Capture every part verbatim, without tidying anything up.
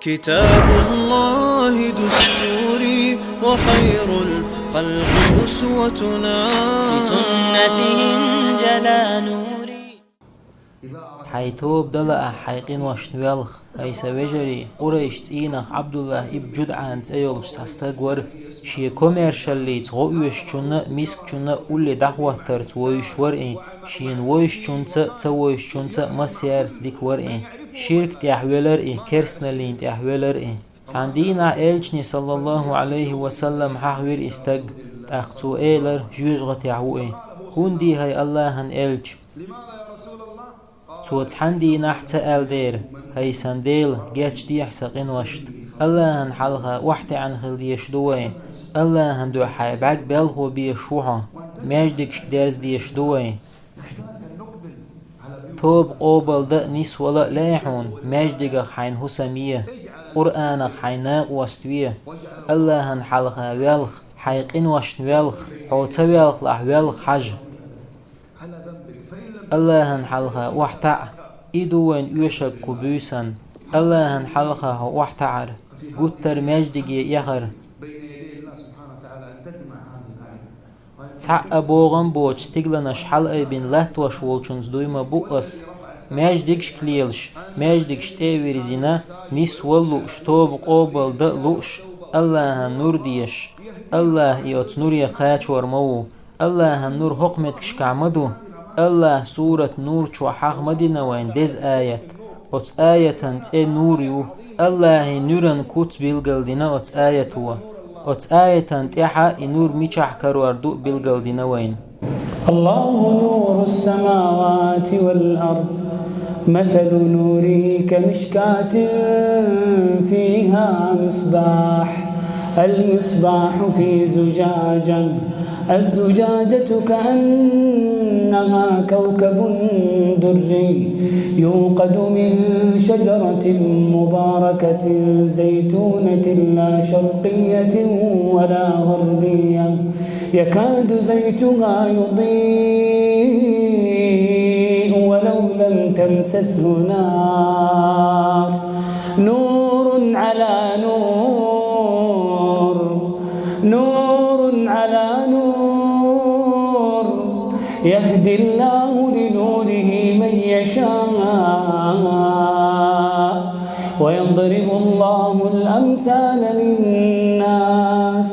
كتاب الله دستوري، وخير الخلق أسوتنا. بسنته انجلى نوري. Хьай тоба далахь, хьай къиношна велха, хӀай са вежарий. Къурайш цӀийнах Ӏабдуллахь ибн ЖудӀан цӀе йолуш цхьа стаг вара. Шен комаьршаллица гӀо оьшучунна а, мискачунна а улле дӀахӀоттарца вовзаш вара и. Шена вовзачунца а, ца вовзачунца а массаьрца дика вара и. Ширка тӀехь велара и, керстаналлин тӀехь велара и. Цхьана дийнахь элчане, саллаллаху Ӏалайхи ва саллам, хьахавира и стаг, тӀаккха цо элира: «ЖоьжагӀатехь ву и». «ХӀунда, хӀай Аллахьан элча?» Цо цхьана дийнахь ца аьлла дера: «ХӀай сан Дела, гечдехьа сан къиношна. Аллахьан хьалха охьатаьӀна хила дезаш ду вай. Аллахьан дуьхьа хьайн бӀаьрг белхо безаш ву хьо. Маьждигашка дерза дезаш ду вай. Тоба къобалдан а, нисвала а лаьий хьуна, маьждигах хьайна хӀусам е, Къуръанах хьайн накъост ве. Аллахьан хьалха велха, хьайн къиношна велха, хьо ца велхалахь велха хьажа. Аллахьан хьалха охьатаӀа, и ду вайна оьшург кху буьйсанна. Аллахьан хьалха хьо охьатаӀар, гуттар маьждиге эхар». Цхьа а богӀам боцуш стигланаш хьалаайбина латтош волчунца дуй ма бу ас. Маьждигашка лелаш, маьждигаш тӀе а вирзина, нисвала а лууш, тоба къобалдан а лууш, Аллахьан нур дезаш. Аллахь и оцу нуре кхачор ма ву. Аллахьан нур хӀокху меттигашкахь ма ду. Аллахь сурат Нур чохь хьаха ма дина вайна деза аят. Оцу аятан цӀе Нур ю. Аллахьан нуьран куц билгалдина оцу аято. Оцу аятан тӀаьхьа и нур мичахь карор ду билгалдина вайна. الله نور السماوات والأرض، مثل نوره كمشكاة فيها مصباح، المصباح في زجاجة، الزجاجة كأنها كوكب دري، يوقد من شجرة مباركة زيتونة لا شرقية ولا غربية، يكاد زيتها يضيء ولو لم تمسسه نار، نور على نور، نور على نور، يهدي الله لنوره من يشاء، ويضرب الله الأمثال للناس،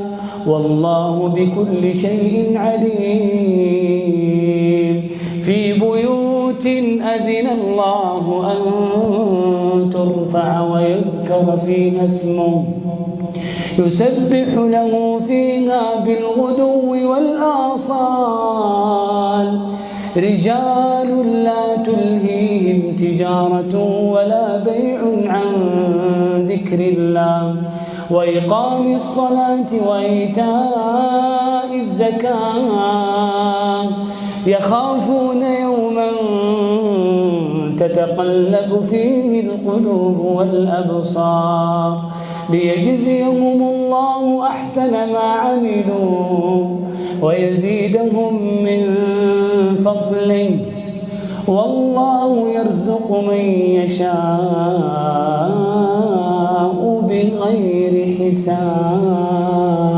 والله بكل شيء عليم. في بيوت أذن الله أن ترفع ويذكر فيها اسمه يسبح له فيها بالغدو والآصال. رجال لا تلهيهم تجارة ولا بيع عن ذكر الله وإقام الصلاة وإيتاء الزكاة يخافون يوما تتقلب فيه القلوب والأبصار ليجزيهم الله أحسن ما عملوا ويزيدهم من فضله، والله يرزق من يشاء بغير حساب.